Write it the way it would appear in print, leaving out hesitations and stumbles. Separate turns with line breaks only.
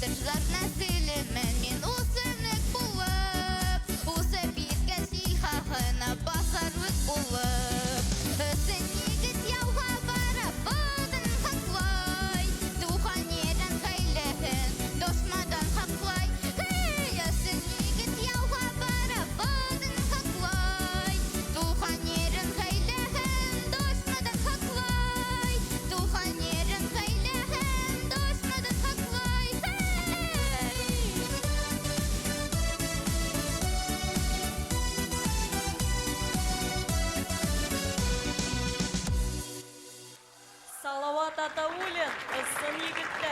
Батырзар нәселемен мин үсемлек булып, Үсеп еткәч ил хакына басарлык булып. Өсен егет яуга бара, Ватанын хаклай, Туган ерен, гаиләһен дошмандан хаклай. Һей, өсен егет яуга бара, Ватанын хаклай, Туган ерен, гаиләһен дошмандан хаклай. Туган ерен, гаиләһен дошмандан хаклай. Һей!
Салават Атауллин, Ысын егетләр.